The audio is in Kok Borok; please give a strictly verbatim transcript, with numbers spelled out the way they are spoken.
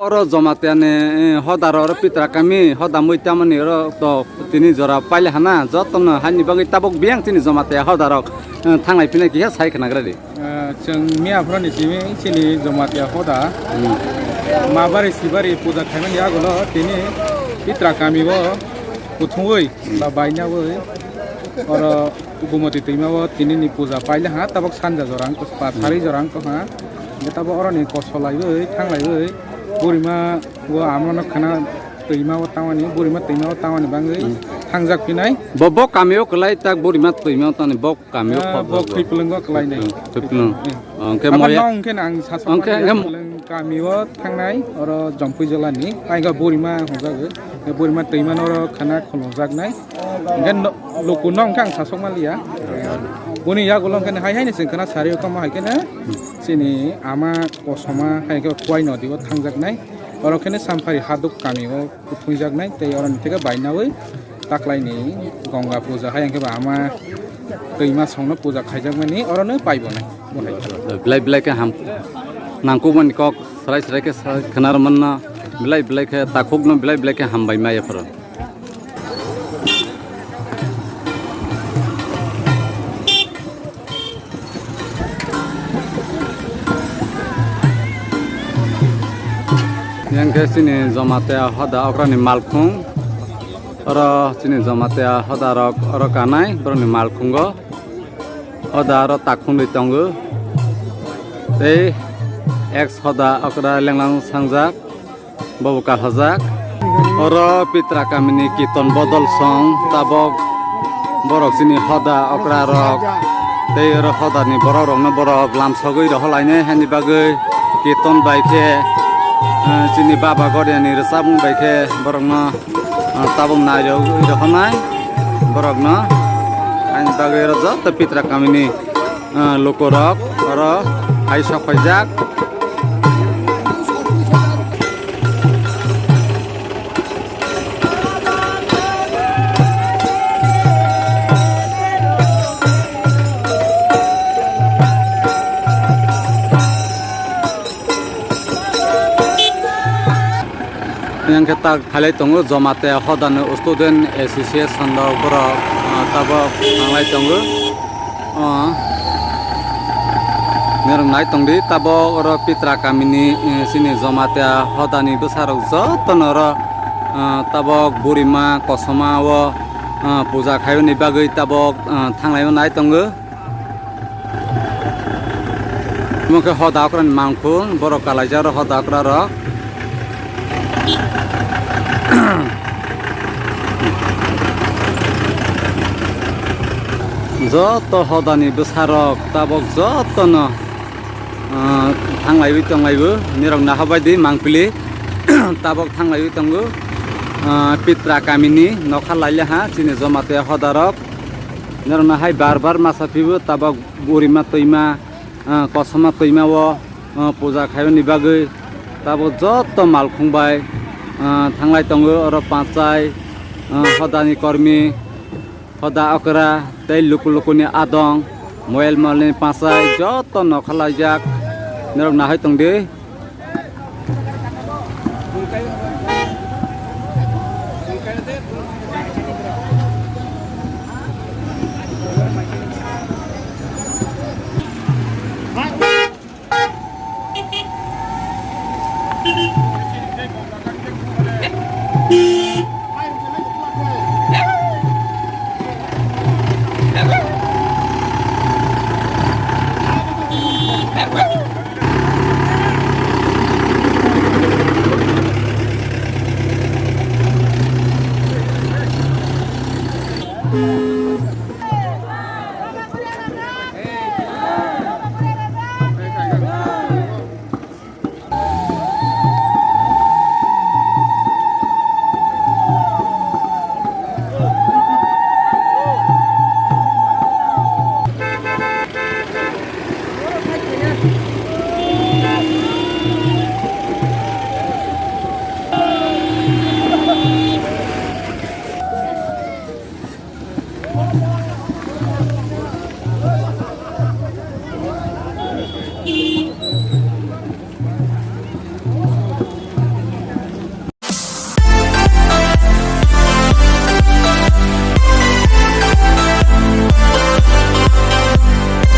Oro Jamatia ni, eh, hoda ro, oro Pitra kami hoda mui tamani oro to tini jora paile hana, jotono haini bagwi tabuk biyang chini Jamatia hoda rok, eh, thanglai phina kiha sai khna gra di. Ah, chwng miya phoroni simi chini Jamatia hoda. Hmm. Mabari sibari puja khaimani yagulo tini Pitra kami o kuthungwi ba bainawi oro Gumoti twima o tini ni puja paile ha, tabuk sanja jora wngkha, pa sari jora wngkha ha. Hingke tabuk oroni kosolaiwi thanglaiwi burima o amono khana twima o tamani, burima twima o tamani bangwi thangjak phinai. Bo, bo kami o kwlai tak burima twima o tamani bo kami o. Ah, khobor bo bo. Khwi pulungo kwlainai. Khwi pulung. Eh. Hingke abo moya. Nong hingke ang sasak. Hingke, mani hingke. Pulung kami o thangnai oro Jompui jilani. Aika burima hwnjago. Burima twima no oro khana khulumjaknai. Hingke no, luku no hingke ang sasok maliya. Boni yagulo hingke hai hai ni chwng khana sari o tamo hai khe ne. Chini ama kosoma hai khe Khowai nodi o thangjaknai. Oro khe ne Samphari Haduk kami o. Kuthungjaknai tei oro ni theke bainawi taklaini Gongga puja hai hwnkhe ba ama twima songno puja khaijakmani oro no paibonai. Belai belai khe ham nangkukmani kok srai srai khe sa-, khwna rwmanno belai belai khe takhukno belai belai khe hambai ma yapharo. Yang khe chini Jamatia hoda okrani malkhung. Oro chini Jamatia hoda rok oro kanai borokni malkhungo. Hoda oro takhungwi tongo. Tei ex hoda okra lenglang sangjak. Bobo kalhajak. Oro Pitra kamini Kiton bodol song tabok borok chini hoda okra rok tei oro hoda ni borok rok no borok lamsogwi rohor lainai hani bagwi Kiton bai khe, eh, chini baba Goria ni rwchapmung bai khe borok no, eh, tabok nai rogwi rohor nai borok no ani bagwi oro joto Pitra kamini ah, lukurok oro hai sok paijak. Yang khe tak khalai tongo, Jamatia hodani student association rok borok, ah, tabok nanglai tongo. Ah, norok nai tongdi, tabok oro Pitra kamini, eh, chini Jamatia hodani bwsarok jotono oro, ah, tabok burima kosoma o, ah, puja khaiyoni bagwi tabok, ah, thanglai nai tongo. Omo khe hoda okra ni mangkhung, borok kalaijak rok hoda okra rok. Joto hoda ni bwsa rok tabok joto no, ah, thanglaiwi tonglaio, nirok naha bai di mangpili tabok thanglaiwi tongo, ah, Pitra kamini nokha lailiha chini Jamatia hoda rok. Norokno hai bar bar masa phibo tabok burima twima, ah, kosom twima o, ah, puja khaiyoni bagwi tabok joto malkhung bai, ah, thanglai tongo oro pachai, ah, hodani kormi, hoda okra tei luku lukuni adong, moyel molni pachai joto nokha laijak norok nahai tongdi.